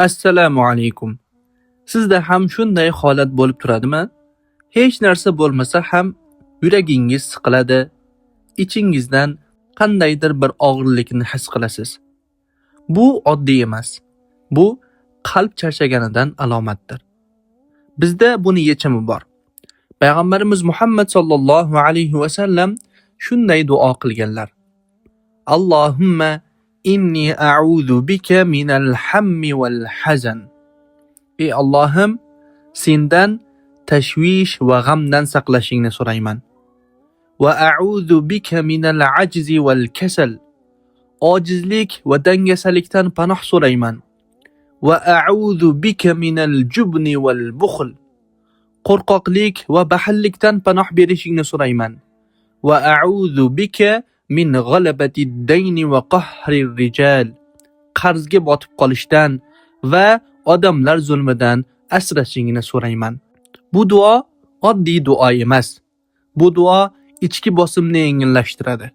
Assalomu alaykum. Sizda ham shunday holat bo'lib turadimi? Hech narsa bo'lmasa ham yuragingiz siqiladi, ichingizdan qandaydir bir og'irlikni his qilasiz. Bu oddiy emas. Bu qalb charchaganidan alomatdir. Bizda buni yechimi bor. Payg'ambarimiz Muhammad sollallohu alayhi va sallam shunday duo qilganlar: Allohumma inni a'udhu bika minal hammi wal hazan. Ey Allohim, sendan tashvish va g'amdan saqlashingni so'rayman. Va a'udhu bika minal ajzi wal kasal. Ojizlik va dangasalikdan panoh so'rayman. Va a'udhu bika minal jubni wal bukhl. Qo'rqoqlik va baxillikdan panoh berishingni so'rayman. Va a'udhu bika min g'alabati dayni va qahri rijal. Qarzga botib qolishdan va odamlar zulmidan asrashingni so'rayman. Bu duo oddiy duo emas. Bu duo ichki bosimni yengillashtiradi.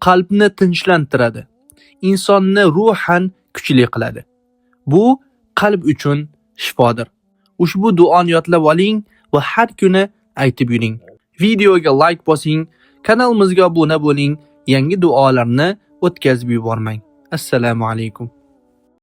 Qalbni tinchlantiradi. Insonni ruhan kuchli qiladi. Bu qalb uchun shifodir. Ushbu duoni yodlab oling va har kuni aytib yuring. Videoga like bosing, kanalimizga obuna bo'ling, yangi duolarni o'tkazib yubormang. Assalomu alaykum.